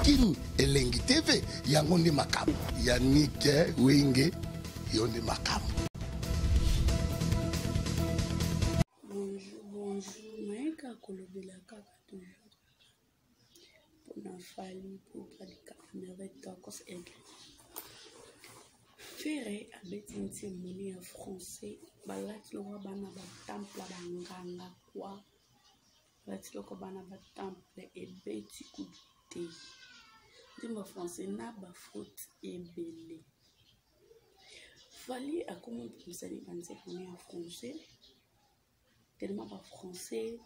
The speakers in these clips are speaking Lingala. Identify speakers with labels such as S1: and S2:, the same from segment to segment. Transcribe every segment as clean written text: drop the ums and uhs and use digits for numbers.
S1: Kin Elengi TV yango nde makambo. Yannick Wenge yo nde makambo.
S2: Bonjour, bonjour. Nayeka kolobela kaka toujours mpona Fally Ipupa likaka merveille tokos aigle. Ferre abeti nzembo ne ya français balati lokola bana ba temple banganga kwa balati lokola bana ba temple ebeti kutu te nzembo ya français na ba faute ebele. Fally akomi kobimisa banzembo ne ya français tellement ba français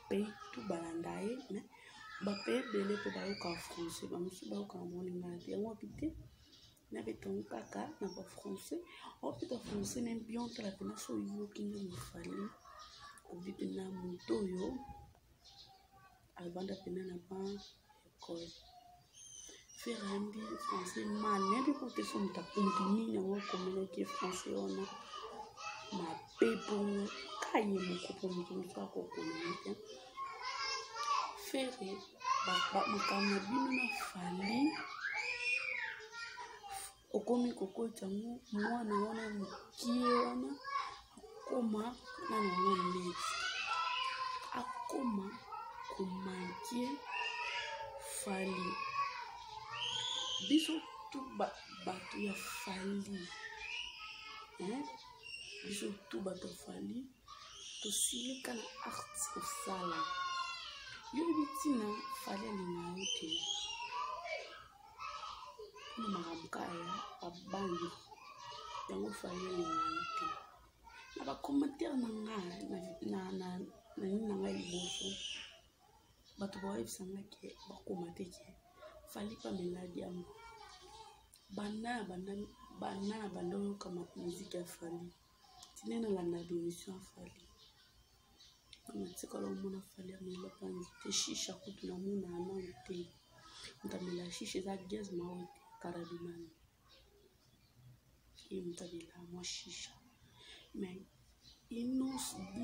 S2: pays tout balanda ye mais ba pays ebele mpe bayoka français bamosusu bayokaka bango lingala te yango wapi te nabeta yango kaka na ba français obeta français na bien otala mpena so oyoki nde Fally obi mpena moto oyo avanda mpena na ba école. Ferre ayambi français mal nayebi ko te so moto moto nini yango akomelaki ye français wana mabe bongo ka ye moko mpo moto mosusu akokomela te. Ferre makambo na bino na Fally okomi kokota yango mwana wana mokie wana akoma nano yango neti akoma komanke Fally. Biso tu bato ya Fally, hein? Biso tu bato ya Fally tosilika na art kosala. Yo oyebi ntina Fally alinga yo te mpona makambo kaka ya babangi yango Fally alinga yo te. Na ba commentaire na nga na nini na ngai liboso bato bayebisa nga ke bakoma te ke Fally mpe amela diamba banda na banda oyoka miziki ya Fally tina nalanda ba émission ya Fally natikala omona Fally amela bangi te shisha kutu namona nanu te moto amela shisha eza Gaz Mawete Karabimani ye moto amela mwa shisha mais Innoss'B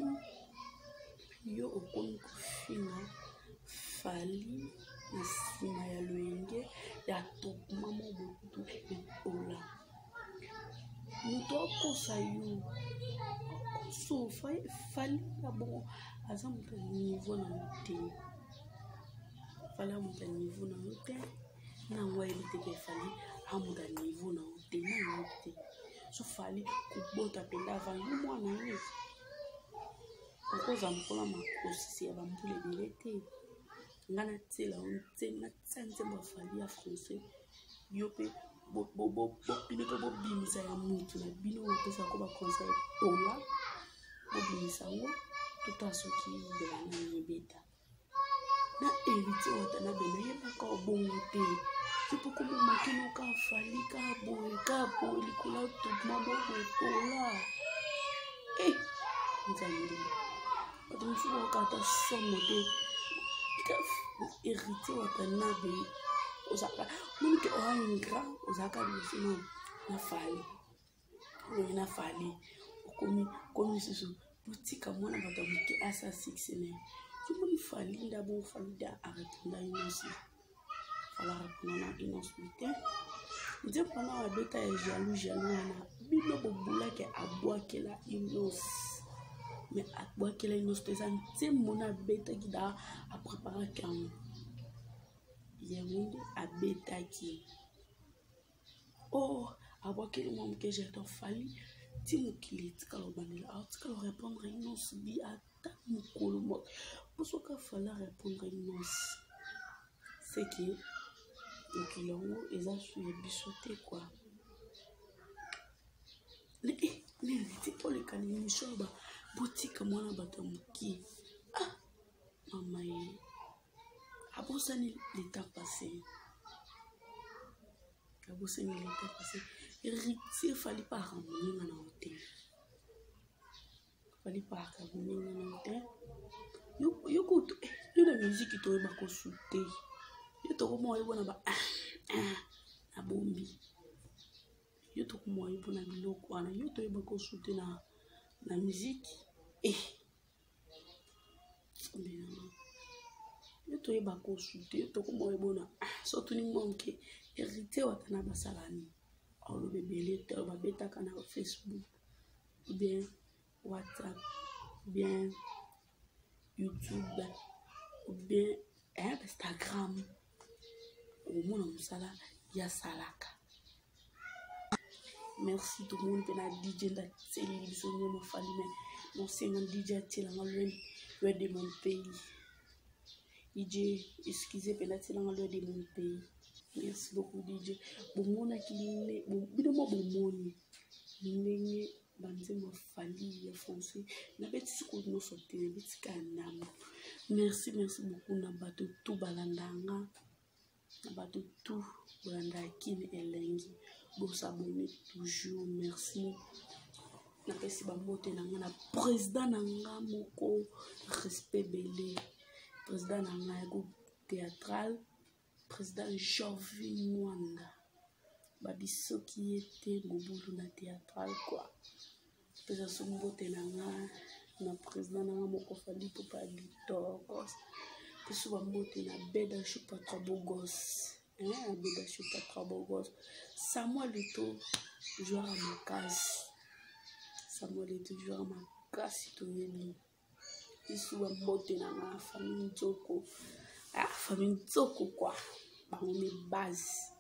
S2: yo okomi kofinga Fally na nsima ya loyenge ya tokuma moko bokutu epola moto akosa yo akoso Fally ya bongo aza moto ya niveau na yo te. Fally aza moto ya niveau na yo te nango ayebi te ke Fally aza moto ya niveau na yo te nango ayebi te so Fally kobota mpenza avant yo mwana ye okozwa mokolo ya makosisi ya bambula ebele te. Nga natiela yo natia nzembo ya Fally ya français yo mpe bino mpe bobimisa ya mutu na bino bopesaka ba conseil epola bobimisa yango totala soki ya nani ebeta na Héritier Watanabe nayebaka obongo te yo mpo komomakino ka Fally ka boye ka boye likolo ya tokma moko epola e Nzambe bato mosusu bayoka ata somo te. Héritier Watanabe ozalaka monike oa ingrat ozalaka liboso na Fally oyo na Fally okomi komi susu botika mwana bato ya moke asa succès na ye. Tomoni Fally nda bongo Fally nde areponda Innoss'B Fally areponda na Innoss'B te nzembo wana babeta ya jaloux jaloux wana bino bobulaki abwakela Innoss mais abwakela Innoss te eza nzembo na abetaki da apreparaki yango yango nde abetaki oh abwakeli mwa moke jeton Fally ti mokili etikala obandela atikala orépondre Innoss'B ata mokolo moko mpo soki Fally arépondre Innoss seke mokili yango eza su ya biso te kua nini ti oleka na émission ba botika mwana bato ya mokie ah mama ye abosani l'état passé abosani l'état passé. Héritier Fally para moninga na yo te Fally paraka moninga na yo te yo kutu yo na miziki toyeba kosu te yo tokoma oyebona ba nabombi yo tokoma oyebona biloko wana yo toyeba kosu te na miziki eh. Yo toyeba kosuite yo tokoma oyebona so tuni mwa moke Héritier Watana basala nini, oloba ebele te, babetaka na Facebook ou bien WhatsApp ou bien YouTube ou bien Instagram, okomona mosala ya salaka. Merci tout le monde mpe na DJ ndatieleli biso nyama Fally, me nosenga DJ atielanga loin loin de mon pays. DJ, excusez mpe natielanga loin de mon pays. Merci beaucoup DJ. Bomonaki bino mwa bomoni ndenge banzembo ya Fally ya français nabeti sikoyo nyonso te, nabeti kaka ndambo. Merci, merci beaucoup na bato tu balandanga, na bato tu bolandaka Kin Elengi, bosabone toujours. Merci, napesi bambote na nga na président na nga moko, respect ebele, président na nga ya groupe théâtral, président Jorvi Mwanda, babi soki ye te mobulu na théâtral quoi. Pesa so mbote na nga na président na nga moko Fally Ipupa ya Bitokos. Pesa bambote na Beda Shupa Trabogos, hein, Beda Shupa Trabogos, Samuel Eto'o joueur ya makasi, Samuel Eto'o joueur ya makasi, toyebi. Biso bambote na nga famille Nzoko, ah, famille Nzoko quoi, bango nde base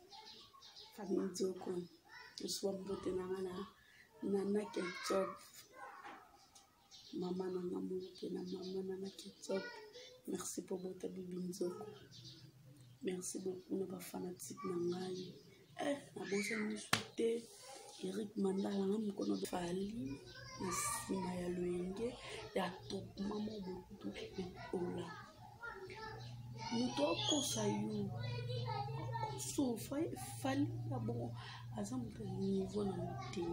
S2: famille Nzoko. Biso bambote na nga na Nana Ketchup, mama na nga moko mpe na mama Nana Ketchup. Merci mpo bota bibi Nzoko. Merci beaucoup na bafanatike na ngai. Nabosani misu te, Eric Mandala nga mokono Fally na nsima ya loyenge ya tokuma mo bokutu etola moto akosa yo akoso Fally na bongo aza moto ya niveau na yo te.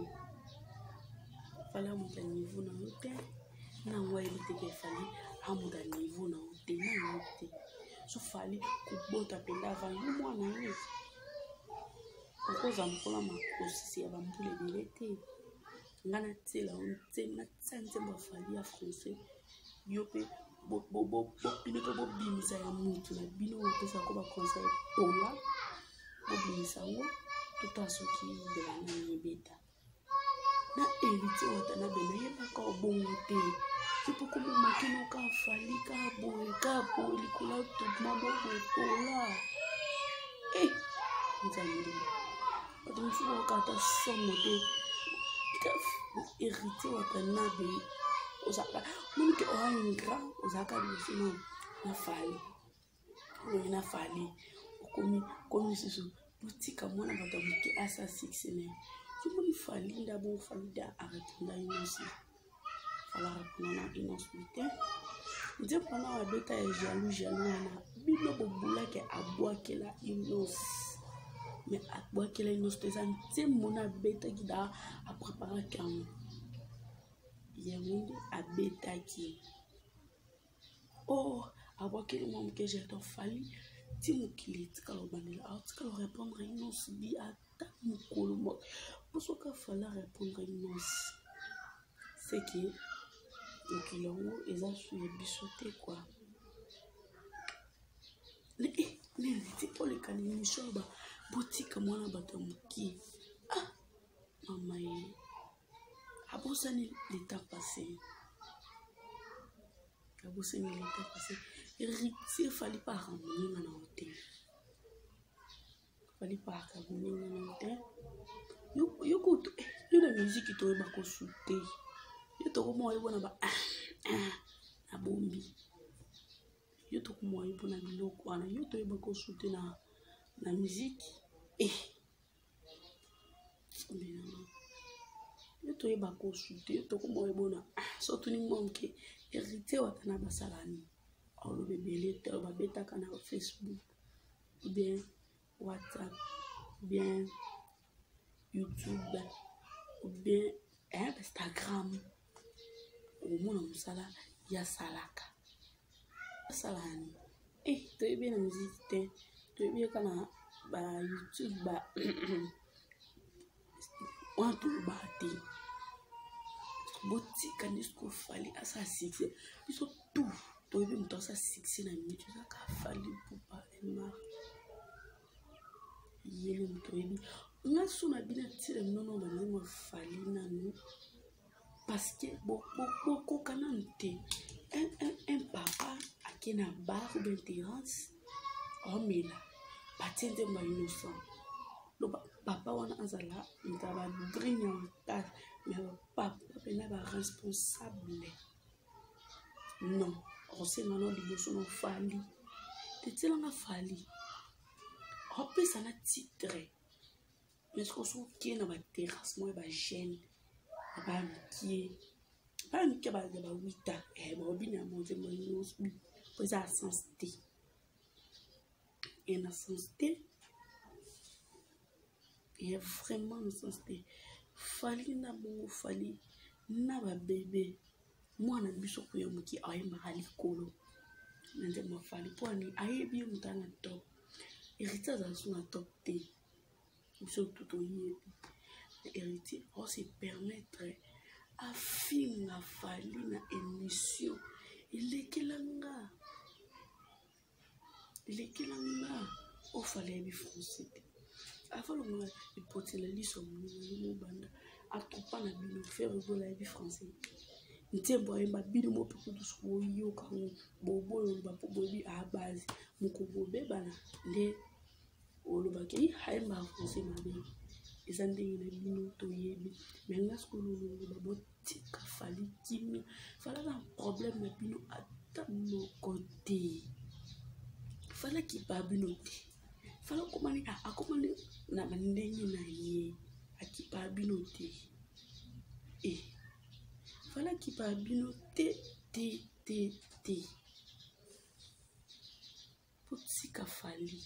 S2: Fally aza moto ya niveau na yo te, nango ayebi te ke Fally aza moto ya niveau na yo te, nango te. So Fally kobota mpenza avant yo mwana ye okozwa mokolo makosisi ya bambula ebele te. Nga natiela yo natia nzembo ya Fally ya français, yo mpe bino mpe bobimisa ya mutu na bino, bopesako baconseil tola, bobimisa yango tota soki ya nani ebeta na Héritier Watanabe nayebaka obongo te. Sopo komomakino ka Fally ka boye ka boye likolo ya tokma boye tola Nzambe, bato mosusu bakoka ata somo te. Héritier Watanabe ozalaka monike oya ingrat, ozalaka liboso na Fally oyo na Fally okomi komi susu botika mwana bato ya moke asa succès na ye. Tomoni Fally nda bongo, Fally da arépondre Innoss'B, Fally arépondre na Innoss'B te. Nzembo wana abeta ya jaloux jaloux wana bino bobulaki abwakela Innoss, mais abwakela Innoss te, eza nzembo na abetaki da apreparaki yango, yango nde abetaki. Oh, abwakeli mwa moke jeton Fally ti mokili etikala obandela atikala orépondre Innoss'B ata mokolo moko, mpo soki afali arépondre Innoss, seke mokili yango eza su ya biso te kua. Neti oleka na émission ba botika mwana bato ya mokie, ah mama ye abosani l'état passé, abosani l'état passé. Héritier Fally para moninga na yo te, Fally paraka moninga na yo te. Yo kutu yo na miziki toyeba kosu te, yo tokoma oyebona ba na bombi, yo tokoma oyebona biloko wana, yo toyeba kosu te na miziki. Yo toyeba kosu te, yo tokoma oyebona so tuni mwa moke Héritier Watana basala nini, oloba ebele te, babetaka na Facebook ou bien WhatsApp ou bien YouTube ou bien Instagram, okomona mosala ya salaka asala nini. Toyebi na miziki te, toyebi kaka na ba YouTube ba wana tolobaka te. Botika nde sikoyo Fally asala succès, biso tout. Toyebi moto aza succès na minute eza kaka Fally Ipupa Elmar. Ye nde moto oyebi. Nga so na bino atila bino nano banzembo ya Fally nanu parce que bokoka nanu te. Un papa ake na bar ou bien terrasse aomela batie nzembo ya Innocent. Loba papa wana azala moto ya badrine ya makasi, mais papa mpena ba responsable. Non, okosenga no liboso na Fally te, tielanga Fally opesa na titre. Mais soki soki okei na baterrasse moko ya bajeune ya bamikie bana mike ya ba 8 ans, baobina ya monzembo nyonso po eza na sens te, e na sens te, e vraiment na sens te. Fally na bongo, Fally na babebe mwana biso kuya moke ayembaka likolo na nzembo ya Fally mpo ani ayebi ye moto na top. Héritier azala so na top te, biso tu toyebi. Héritier ose permettre afinga Fally na émission, elekelanga, elekelanga. Oyo Fally ayebi français te, afalongola epotela liso ya monene mobanda atopa na bino. Ferre Gola ayebi français, nzembo ayemba bino mo mpe kutu soki boyoka ngo boboyo oloba mpo boyebi abase moko bobebana nde olobaki ayembaka français mabe. Eza ndenge na bino toyebi. Mais nga sikoyo oloba botika Fally kimia. Fally aza na problème na bino ata moko te. Fally akipa bino te. Fally akomani, akomani na bandenge na ye, akipa bino te. E Fally akipa bino te te te te. Botika Fally.